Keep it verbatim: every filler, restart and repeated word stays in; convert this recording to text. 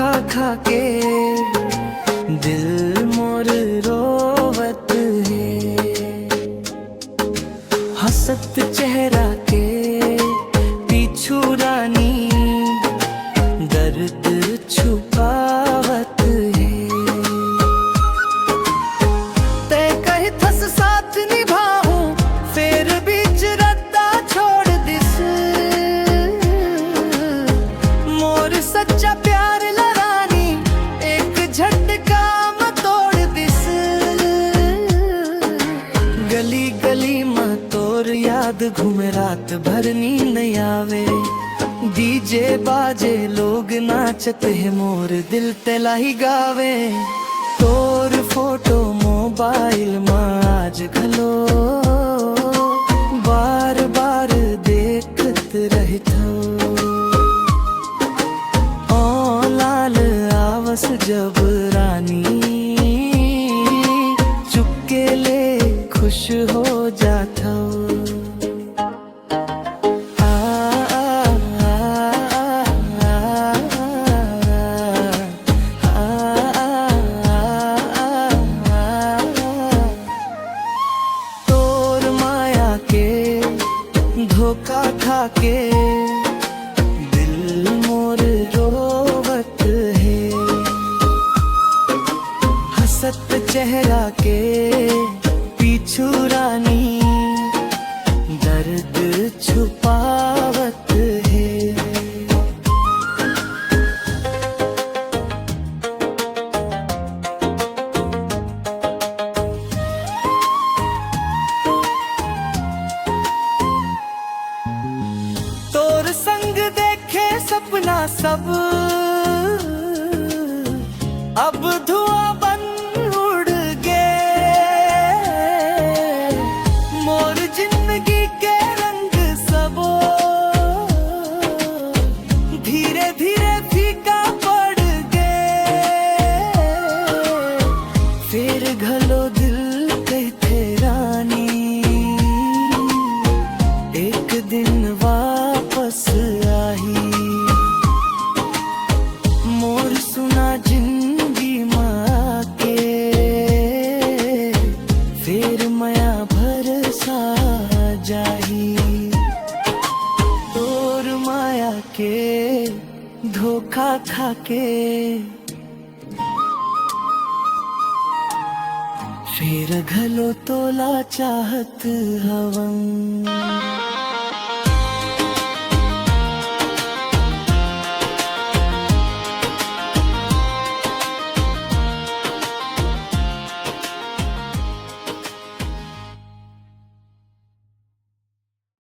खा के दिल मोर रोवत हे। हंसत चेहरा के पीछू रानी दर्द छुपावत हे। तै कहिथस साथ निभाहूं, फेर बीच रद्दा छोड़ दिस। मोर सच्चा प्यार ला रानी एक झटका म तोड़ दिस। गली गली म तोर याद घूमे, रात भर नींद नइ आवे। डीजे बाजे, लोग नाचत हे, मोर दिल तेला ही गावे। तोर फोटो मोबाइल म आज घलो बार बार देखत रहिथव। ओ लाल आवस जब रानी, चुपके ले खुश हो जाथव। आ, आ, आ, आ, आ, आ, आ, आ, आ, आ, आ, आ, आ, तोर माया के धोखा खा के दिल मोर रोवत हे। हंसत चेहरा के पीछू रानी दर्द छुपावत हे। तोर संग देखे सपना सब अब धुआं बन उड़ गे। मोर जिंदगी के रंग सबो धीरे धीरे फीका पड़ गे। फेर घलो दिल कहिथे रानी, एक दिन वापस आही। मोर सुना जिंदगी मा के फेर मया भरसा जाही। तोर माया के धोखा खा के फेर घलो तोला चाहत हवन।